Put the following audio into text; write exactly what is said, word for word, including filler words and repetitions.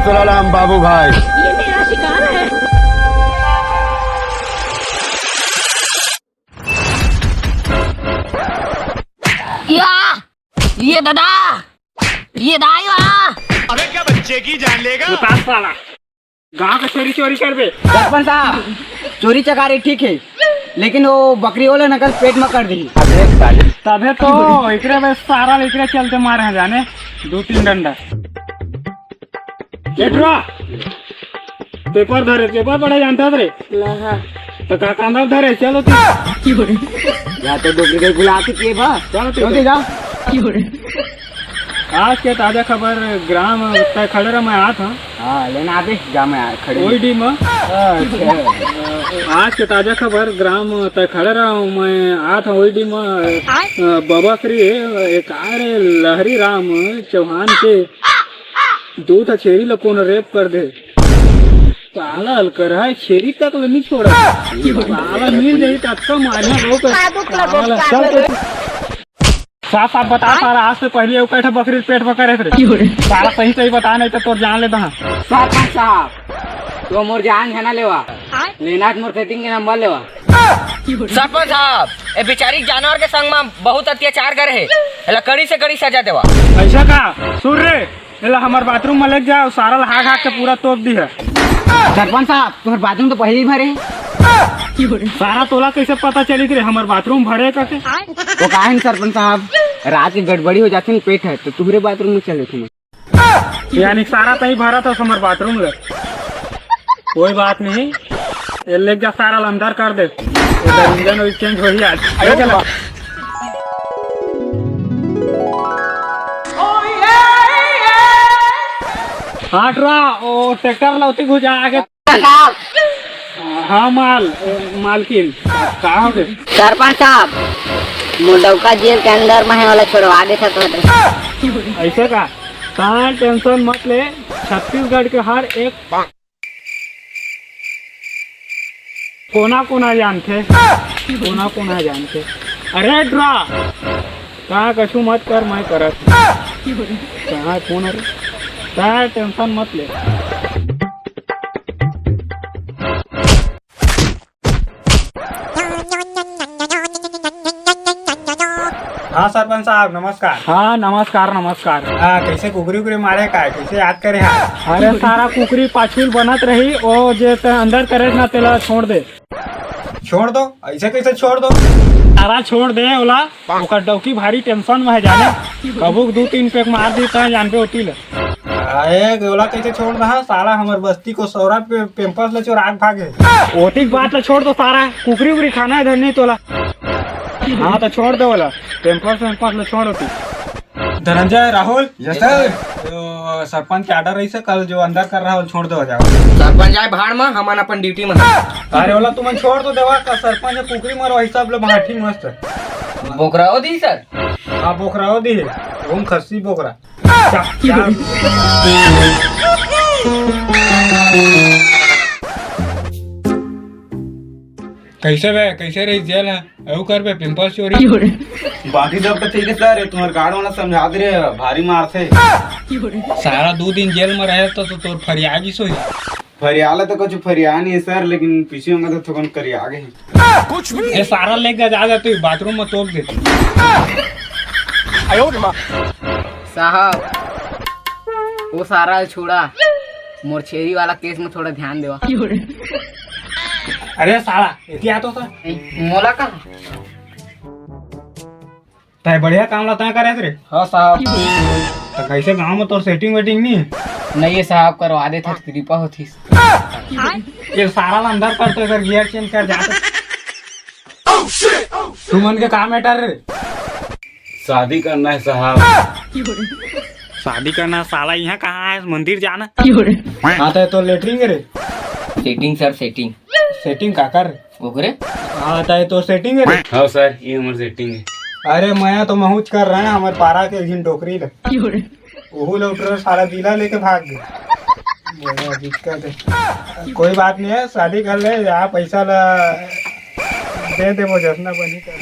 राम बाबू भाई। ये मेरा शिकार है। या, ये दादा, ये दाई वाला। अबे क्या बच्चे की जान लेगा? उतार साला, गांव का चोरी चोरी कर दे। सरपंच साहब, चोरी चकारी ठीक है, लेकिन वो बकरी वाला नकल पेट में कर दी। तभे तो एकरे बे सारा एकरे चलते मारे हैं जाने दो तीन डंडा। ए ड्रा, पेपर धरे, पेपर पढ़े जानता रे? तो का कांदा धरे, चलो तू। या तो डोकरी के बुला के पिए बा। चलो तू। चलो जा। आज के ताजा खबर, ग्राम तय खड़े रह, मैं आत हूँ। हाँ, लेना आते, जा मैं आ, खड़े। ओईडी में। अच्छा। आज के ताजा खबर, ग्राम तय खड़े रह, मैं आत हूँ ओईडी में। अ, बाबा श्री, एक आरे लहरी राम चौहान के दू ठा छेरी ला कोनो रेप कर दे। साला अलकर है, छेरी तक ले नहीं छोड़ा। साला मिल जाई त अतका मारिया लोग। साला चल तो। साफ साफ बता साला, आज से पहले वो कैठा बकरी पेट में करे थे। साला सही सही बता, नहीं तो तोर जान लेता हाँ। सरपंच साहब, तो मोर जान है ना लेवा, लेना तो मोर सेटिंग के नंबर लेवा। सरपंच साहब, ए बेचारी जानवर के संग में बहुत अत्याचार करे है, एला कड़ी से कड़ी सजा देवा। ऐसा का? सुन रे, एला हमर बाथरूम में लेके जाओ, सारा ला हाक हाक के पूरा तोप दी है। सरपंच साहब, तुम्हारे बाथरूम तो पहले ही भरे है। सारा तोला कैसे पता चली रे हमर बाथरूम भरे करके? वो का है सरपंच साहब, रात के गड़बड़ी हो जाती है, पेट है तो तुम्हारे बाथरूम में चले थे। यानी सारा तई भरा था हमर बाथरूम ले। कोई बात नहीं, ये लेके जा, सारा ला अंदर कर दे। इंजन ऑयल चेंज हो ही आज। अरे चला। हाँ, ट्रा-, ओ, ट्रैक्टर लौती घुस जा आगे। साहब। हाँ, माल, मालकिन, का हो गए? सरपंच साहब, मोर डौका जेल के अंदर में है, वाला छोड़वा दे सकत है। ऐसे का? कहाँ टेंशन मत ले, छत्तीसगढ़ के हर एक कोना कोना जानथे, कोना कोना जानथे। अरे ड्रा, कहाँ कछु मत कर, मैं करत हूँ। कहाँ कौन है? कहाँ टेंशन मत ले। हाँ सरपंच साहब, नमस्कार। हाँ, नमस्कार, नमस्कार। हाँ, कैसे कुकरी उकरी मारे का, कैसे याद करे? हाँ। अरे, सारा कुकरी पाछुल बनत रही, ओ जे ते अंदर करे ना, तेला छोड़ दे। छोड़ दो? ऐसे कैसे छोड़ दो? सारा छोड़ दे ओला, ओकर डौकी भारी टेंशन में है जाने। कबूक दू तीन पेक मार दी त जानबे ओती ले। अरे, ओला कैसे छोड़ दहा? साला हमर बस्ती को सौरा पे पेम्पर्स ले चोरा के भागे। ओतिक बात ले छोड़ दो सारा, कुकरी उकरी खाना है धरनी तोला। हाँ तो छोड़ दो ओला, पेम्पर्स वेम्पर्स ले छोड़ ओती। धनंजय, राहुल। Yes sir। तो सरपंच के order रही से कल जो अंदर कर रहा हो छोड़ दो जाओ। सरपंच जाए भाड़ में, हमन अपन duty में। अरे ओला तुमन छोड़ दो देवा का सरपंच कुकरी मरवा हिसाब ले भाठी मस्त। बोकरा हो दी सर। हाँ बोकरा हो दी है, घूम खस्सी बोकरा। कैसे बे, कैसे रही जेल है? अउ कर बे पिंपल चोरी। बाकी सब तो ठीक है सर, ये तुम्हारे गार्ड वाला समझा दे रहे, भारी मार थे। सारा दो दिन जेल में रहे तो, तो तोर फरियागी सोई। फरियाला तो कुछ फरिया नहीं है सर, लेकिन पीछे में तो थोकन करिया गए। ये सारा लेके जा, जा तू बाथरूम में तोप दे। साहब, वो सारा छोड़ा, मोर छेरी वाला केस में थोड़ा ध्यान देवा। अरे साला, एती आ तो सर। मोला का? तय बढ़िया काम ला तय करे रे। हाँ साहब। तो कैसे गांव में तोर सेटिंग वेटिंग नहीं? नहीं है साहब, करवा देता तो कृपा होती। ये सारा ला अंदर कर तो इधर गियर चेंज कर जाता। तुमन के का मैटर रे? शादी करना है साहब। शादी करना साला यहाँ कहाँ है, मंदिर जाना। हाँ तो तोर लेटरिन रे। Setting sir, setting. सेटिंग का कर? ओकरे? हाँ तो तोर सेटिंग रे। हाँ सर, ये हमर सेटिंग है। अरे मैं तो महूच कर रहे हैं, हमर पारा के एक झिन डोकरी ले। ओहू ले उठरो सारा दिला लेके भाग गए। बड़ा दिक्कत है। कोई बात नहीं है, शादी कर ले, यहाँ पैसा ला दे दे, वो जतना बनी कर।